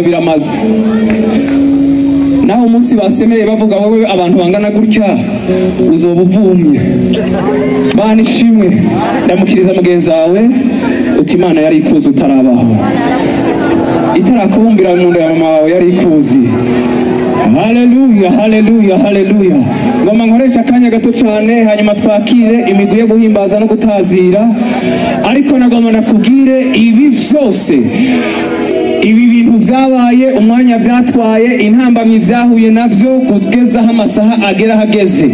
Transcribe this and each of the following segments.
Ivyo biramaze. Naho umunsi basemereye bavuga wowe abantu bangana gutya uzoba uvumye. Mana ishimwe. Ndamukiriza mugenzi wawe uti Imana yari ikuzi utarabaho, itarakubumbira mu nda ya mama wawe yari ikuzi. Haleluya, haleluya, haleluya. Ngoma nkoresha akanya gato cyane hanyuma twakire imigwi yo guhimbaza no gutazira, ariko nagomba nakubwire ibi vyose, ibi bintu vyabaye, umwanya vyatwaye, intambamyi vyahuye navyo kugezaho amasaha agera hageze.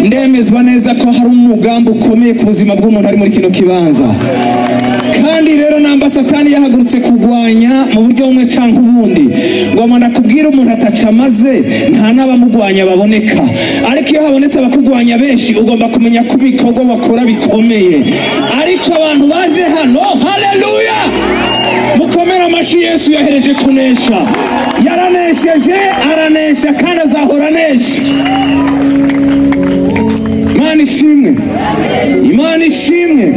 Ndemezwa neza ko hari umugambi ukomeye ku buzima bw'umuntu ari muri kino kibanza. Kandi rero namba Satani yahagurutse kugwanya mu buryo bumwe canke ubundi, ngoma ndakubwira umuntu atacamaze nta n'abamugwanya baboneka, ariko iyo habonetse abakugwanya benshi ugomba kumenya ko ibikorwa bakora bikomeye. Ariko abantu baje hano, haleluya, mukomere amashi. Yesu yahereje kunesha, yaranesheje, aranesha kandi azahora anesha. Imana ishimwe, Imana ishimwe.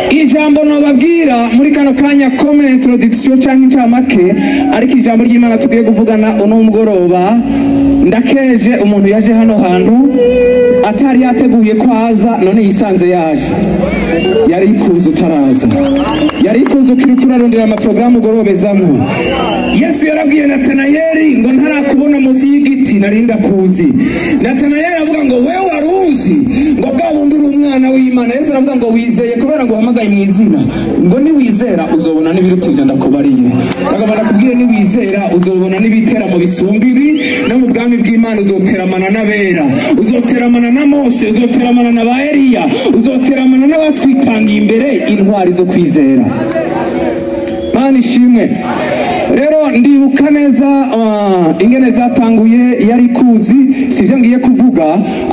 Ijambo nobabwira muri kano kanya comme introduction canke incamake, ariko ijambo ry'Imana tugiye kuvugana uno mugoroba. Ndakeje umuntu yaje hano hantu atari yateguye ko aza, none yisanze yaje. Yari ikuzi utaraza, yari ikuzi ukiri kurarondera amaprogaramu ugorobezamwo. Yesu yarabwiye Natanayeli ngo ntarakubona munsi y'igiti narinda kuzi. Natanayeli avuga ngo wewe waruzi ngo bwa bundi uri umwana w'Imana. Yesu aravuga ngo wizeye kubera ngo uhamagaye mu izina, ngo niwizera uzobona n'ibiruta ivyo ndakubariye. Nagomba ndakubwire niwizera uzobona n'ibiteramo bisumba ibi, no mu bwami bw'Imana uzoteramana n'abera, uzoteramana na Mose, uzoteramana na ba Eliya, uzoteramana n'abatwitangiye imbere, intwari zo kwizera. Mana ishimwe. Rero ndibuka neza ingene vyatanguye, yari kuzi sivyo ngiye kuvuga,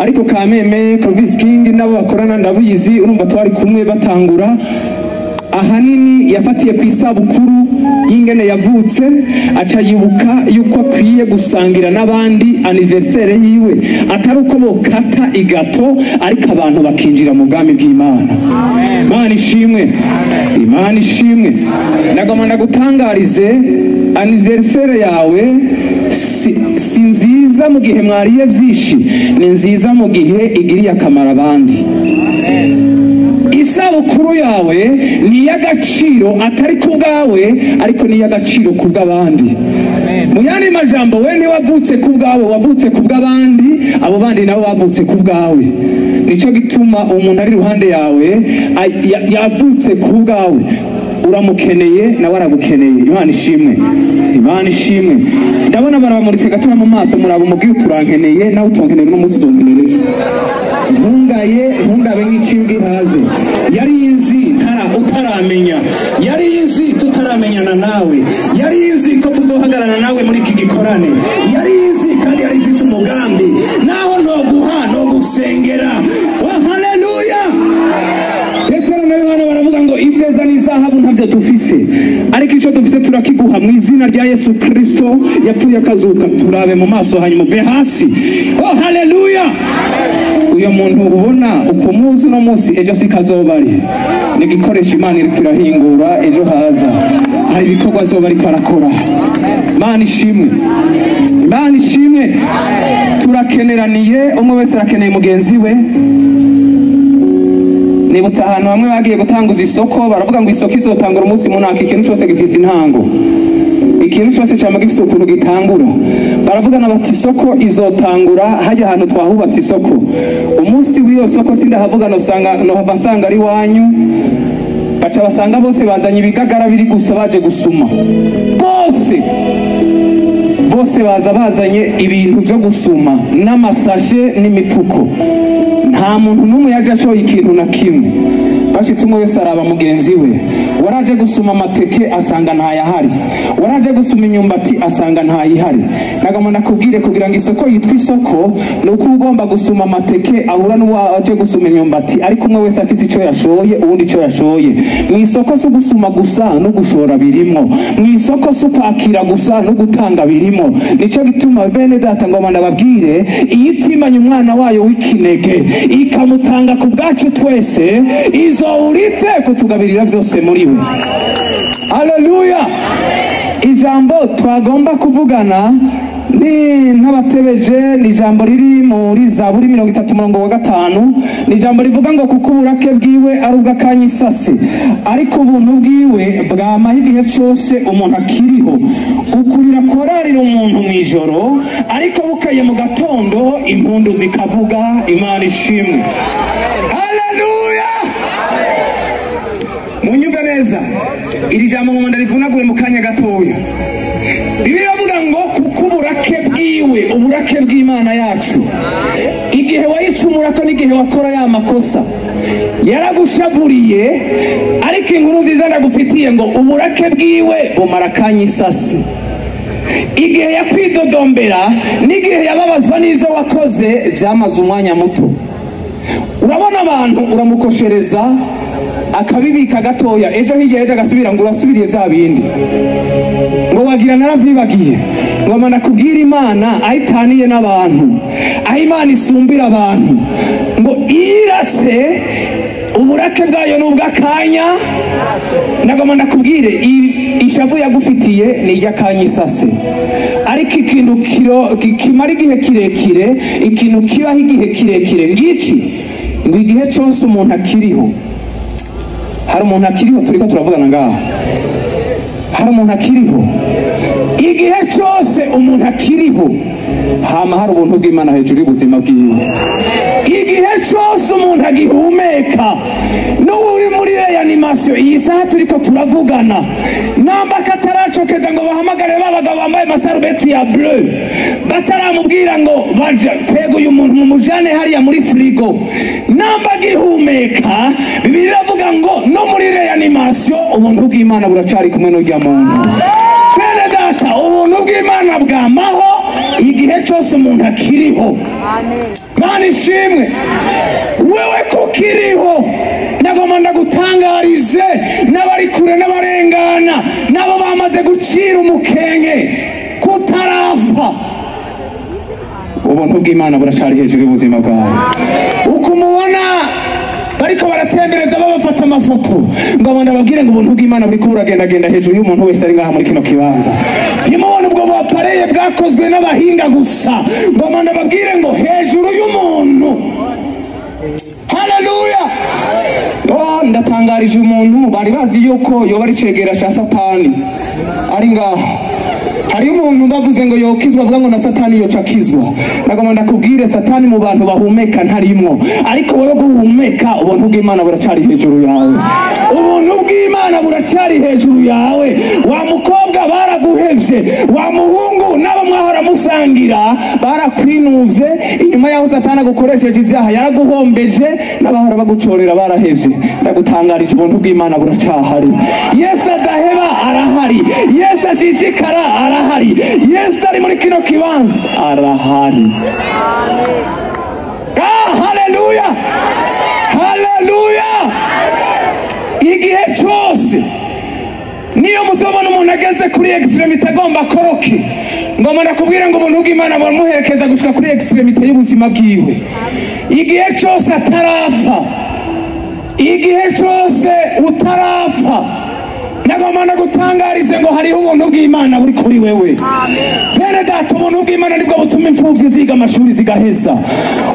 ariko Kameme, Clovis King nabo bakorana ndabizi, urumva twari kumwe batangura. Ahanini yafatiye ku isabukuru y'ingene yavutse, aca yibuka yuko akwiye gusangira n'abandi anniversaire yiwe, atari uko bokata igato, ariko abantu bakinjira mu bwami bw'Imana. Imana ishimwe, Imana ishimwe. Nagomba ndagutangarize anniversaire yawe si nziza mu gihe mwariye vyinshi, ni nziza mu gihe igiriye akamaro abandi. Isabukuru yawe ni iy'agaciro atari ku bwawe, ariko ni iy'agaciro ku bw'abandi. Mu yandi majambo, we ntiwavutse ku bwawe, wavutse ku bw'abandi, abo bandi nabo bavutse ku bwawe. Nico gituma umuntu ari iruhande yawe yavutse ku bwawe, uramukeneye nawe aragukeneye. Imana ishimwe, Imana ishimwe. Ndabona barabamuritse gatoya mu maso, muraba umubwiye uturankeneye, nawe utonkeneye uno munsi uzonkenera ejo. Ntungaye, ntundabe nk'icibwa ihaze. Yari inzi ntara utaramenya, yari inzi tutaramenyana nawe, yari inzi ko tuzohagarara nawe muri iki gikorane, yari inzi kandi yari ifise umugambi, naho noguha no gusengera. Wa haleluya. Petero na Yohana baravuga ngo ifeza n'izahabu ntavyo dufise, ariko ico dufise turakiguha mu izina rya Yesu Kristo yapfuye akazuka. Turabe mu maso hanyuma uve hasi. Oh haleluya. Uyo muntu ubona uko muzi uno munsi, ejo si kazoba ari, ni igikoresho Imana iriko irahingura ejo haza, hari ibikorwa azoba ariko arakora. Imana ishimwe, Imana ishimwe. Turakeneraniye, umwe wese arakeneye mugenzi we. Nibutse ahantu hamwe bagiye gutanguza isoko, baravuga ngo isoko izotangura umunsi munaka. Ikintu cose gifise intango, ikintu cose cama gifise ukuntu gitangura. Baravugana bati isoko izotangura hajya ahantu twahubatse isoko. Umunsi w'iyo soko sindahavuga, nosanga nohava nsanga ari wanyu. Baca basanga bose bazanye ibigagara biri gusa baje gusuma. Bose bose baza bazanye ibintu byo gusuma n'amasashe n'imipfuko. Nta muntu n'umwe yaje ashoye ikintu na kimwe. Bashitse umwe wese araba mugenzi we. Waraje gusuma amateke asanga ntayahari, waraje gusuma imyumbati asanga ntayihari. Nagomba nakubwire kugira ngo isoko yitwe isoko nuko ugomba gusuma amateke ahura n'uwaje gusuma imyumbati, ariko umwe wese afise ico yashoye uwundi ico yashoye. Mu isoko si gusuma gusa no gushora birimo, mu isoko si kwakira gusa no gutanga birimo. Nico gituma bene data ngoma ndababwire, iyo itimanye umwana wayo w'ikinege ikamutanga ku bwacu twese, izourite kutugabirira vyose muri we. Haleluya. Ijambo twagomba kuvugana ni ntabatebeje, ni ijambo riri muri Zaburi 30:5. Ni ijambo rivuga ngo kuko uburake bwiwe ari ubw'akanya isase, ariko ubuntu bwiwe bwamaho igihe cyose umuntu akiriho. Ukurira korarira umuntu mu ijoro, ariko bukeye mu gatondo impundu zikavuga. Imana ishimwe, haleluya. Munyumve neza, iri jambo ngo ndarivunagure mu kanya gatoya. Bibiliya iravuga ngo kuko uburake bwiwe, uburake bw'Imana yacu, igihe wayicumurako n'igihe wakora ya makosa yaragushavuriye, ariko inkuru nziza ndagufitiye ngo uburake bwiwe bumara akanya isasi. Igihe yakwidodombera n'igihe yababazwa n'ivyo wakoze byamaze umwanya muto. Urabona abantu uramukoshereza akabibika gatoya, ejo hirya ejo agasubira ngo urasubiriye bya bindi, ngo wagira naravyibagiye. Ngo mana kubwira Imana aho itaniye n'abantu, aho Imana isumbira abantu, ngo iratse uburake bwayo n'ubw'akanya. Ndagomba ndakubwire ishavu yagufitiye ni iry'akanya isase, ariko ikintu kimara igihe kirekire, ikintu kibaho igihe kirekire ngiki, ngo igihe cyose umuntu akiriho. Hari umuntu akiriho, turiko turavugana ngaha, hari umuntu akiriho. Igihe cyose umuntu akiriho hama hari ubuntu bw'Imana hejuru y'ubuzima bwiwe. Igihe cyose umuntu agihumeka, n'uri muri reanimation iyi saha turiko turavugana, namba kataracokeza ngo bahamagare babagabo bambaye amasarubeti ya bleu, bataramubwira ngo baje kwega uyu muntu mumujane hariya muri frigo, namba agihumeka, Bibiliya iravuga ngo no muri reanimation ubuntu bw'Imana buracari kumwe n'urya muntu. Bene data, ubuntu bw'Imana bwamaho igihe cyose umuntu akiriho. Mana ishimwe, wewe kukiriho nagomba ndagutangarize n'abari kure n'abarengana nabo bamaze gucira umukenke kutarapfa, ubuntu bw'Imana buracari hejuru y'ubuzima bwawe. Uko umubona bariko baratembereza babafata amafoto, ngo abantu babwire ngo ubuntu bw'Imana buriko buragendagenda hejuru y'umuntu wese ari ngaha muri kino kibanza. Nimubona ubwo bupareye bwakozwe n'abahinga gusa, ngo abantu babwire ngo hejuru y'umuntu. Haleluya. Oh, ndatangarije umuntu bari bazi yuko yoba ari cegera ca Satani ari ngaha. Hari umuntu bavuze ngo yokizwa, avuga ngo na Satani yoca akizwa. Nagomba ndakubwire Satani mu bantu bahumeka ntarimwo, ariko wowe guhumeka ubuntu bw'Imana buracari hejuru yawe. Ubuntu bw'Imana buracari hejuru yawe. Wa mukobwa baraguhevye, wa muhungu nabo mwahora musangira barakwinuvye, inyuma yaho Satani agukoresheje ivyaha yaraguhombeje, n'abahora bagucorera barahevye. Ndagutangarije ubuntu bw'Imana buracahari. Yesu adaheba arahari, Yesu ashishikara arahari, Yesu ari muri kino kibanza arahari. Ah, haleluya, haleluya. Igihe cyose niyo muzobona umuntu ageze kuri extremité agomba akoroke, ngomba ndakubwira ngo ubuntu bw'Imana buramuherekeza gushika kuri extremité y'ubuzima bwiwe. Igihe cyose atarapfa, igihe cyose utarapfa, nagomba ndagutangarize ngo hariho ubuntu bw'Imana buri kuri wewe. Bene data, ubuntu bw'Imana nibwo butuma imfuvyi ziga amashuri zigaheza.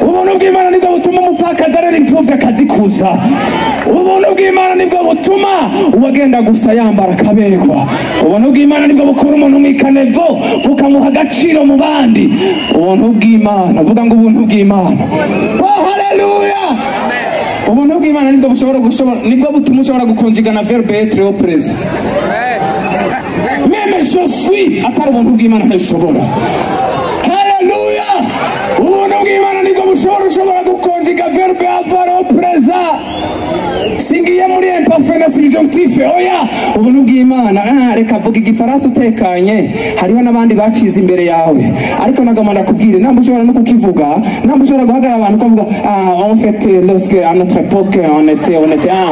Ubuntu bw'Imana nibwo butuma umupfakazi arera imfuvyi akazikuza. Ubuntu bw'Imana nibwo butuma uwagenda gusa yambara akaberwa. Ubuntu bw'Imana nibwo bukura umuntu mw'ikanevo bukamuha agaciro mu bandi. Ubuntu bw'Imana, vuga ngo ubuntu bw'Imana. Oh, haleluya. Ubuntu bw'Imana nibwo bushobora gushobora, nibwo butuma ushobora gukonjigana verbe être au présent. Même je suis atari ubuntu bw'Imana ntashobora. Haleluya. Ubuntu bw'Imana nibwo bushobora ushobora gukonjiga verbe avoir au présent. Singiye muri imparfait na subjonctif, oya. Ubuntu bw'Imana, reka vuga igifaransa utekanye, hariho n'abandi bacize imbere yawe, ariko nagomba ndakubwire namba ushobora no kukivuga, namba ushobora guhagarara abantu ukavuga en fait lorsque à notre époque on était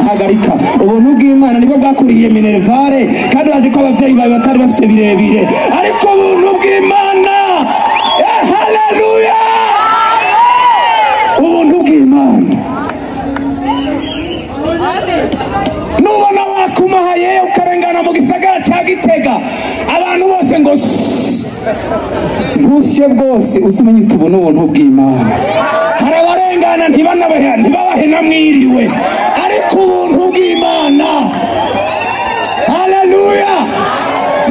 hagarika. Ubuntu bw'Imana nibwo bwakuriye minervare, kandi urazi ko abavyeyi bawe batari bafise birebire, ariko ubuntu bw'Imana, haleluya, ubuntu bw'Imana. Nubona wakumahaye ukarengana mu gisagara ca Gitega, abantu ngo ntusye bwose usumenye tubona ubuntu bw'Imana. Hari abarengana ntibabahe namwiriwe, ariko ubuntu bw'Imana. Haleluya!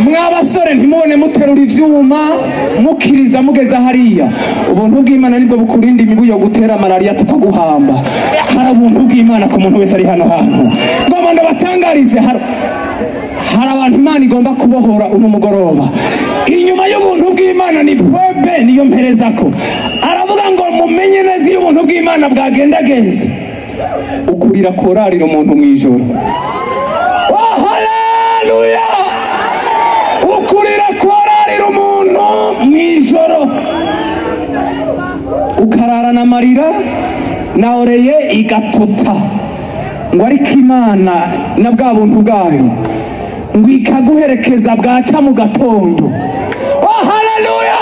Mwabasore ntimubone muterura ivyuma mukiriza mugeza hariya. Ubuntu bw'Imana nibwo bukurinda imibu yo gutera malaria tukaguhamba. Hari ubuntu bw'Imana ku muntu wese ari hano hantu. Ngomba ndabatangarize, hari abantu Imana igomba kubohora uno mugoroba. Inyuma y'ubuntu bw'Imana ni bwebe, niyo mperezako. Aravuga ngo mumenye neza iyo ubuntu bw'Imana bwagendagenze. Ukurira korarira umuntu mwijoro. Oh, haleluya! Ukurira korarira umuntu mwijoro, ukararana amarira na oreye igatota, ngo ariko Imana na bwa buntu bwayo ngo ikaguherekeza bwaca mu gatondo. Oh, haleluya!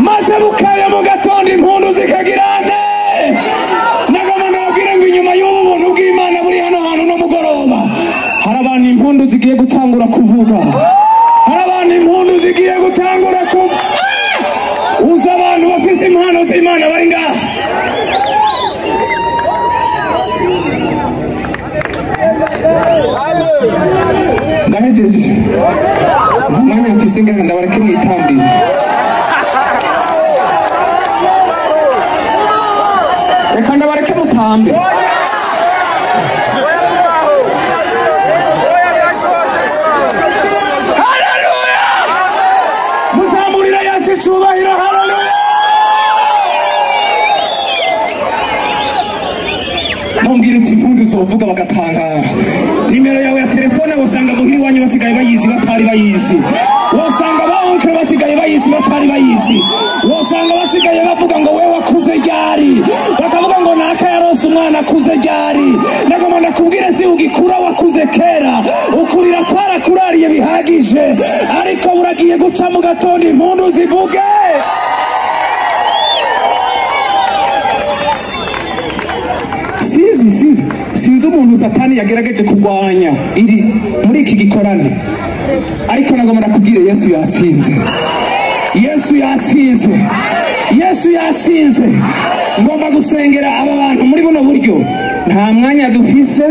Maze bukeye mu gatondo impundu zikagirane. Nagomba nababwire ngo inyuma y'ubu buntu bw'Imana buri hano hantu no mugoroba, hari abantu impundu zigiye gutangura kuvuga. Hari abantu impundu zigiye gutangura kuvuga. Uza abantu bafise impano z'Imana bari ngaha. Ndahejeje umwanya mfise ngaha, ndabareke mwitambire. Reka ndabareke mutambe. Haleluya! Muzamurira Yesu icyubahiro. Haleluya! Mumbwira uti impundu zovuga bagatangara. Nimero yawe ya telefone usanga muhiri wanyu basigaye bayizi batari bayizi. Wasanga ba oncle basigaye bayizi batari bayizi. Wasanga basigaye bavuga ngo we wakuze ryari, bakavuga ngo naka yarose umwana akuze ryari. Nagomba ndakubwire si ugikura wakuze kera, ukurira kwarakurariye bihagije, ariko buragiye guca mu gatondo impundu zivuge. Sinzi umuntu Satani yagerageje kurwanya iri muri iki gikorane, ariko nagomba ndakubwire Yesu yatsinze. Yesu yatsinze. Yesu yatsinze. Ngomba gusengera aba bantu muri buno buryo. Nta mwanya dufise,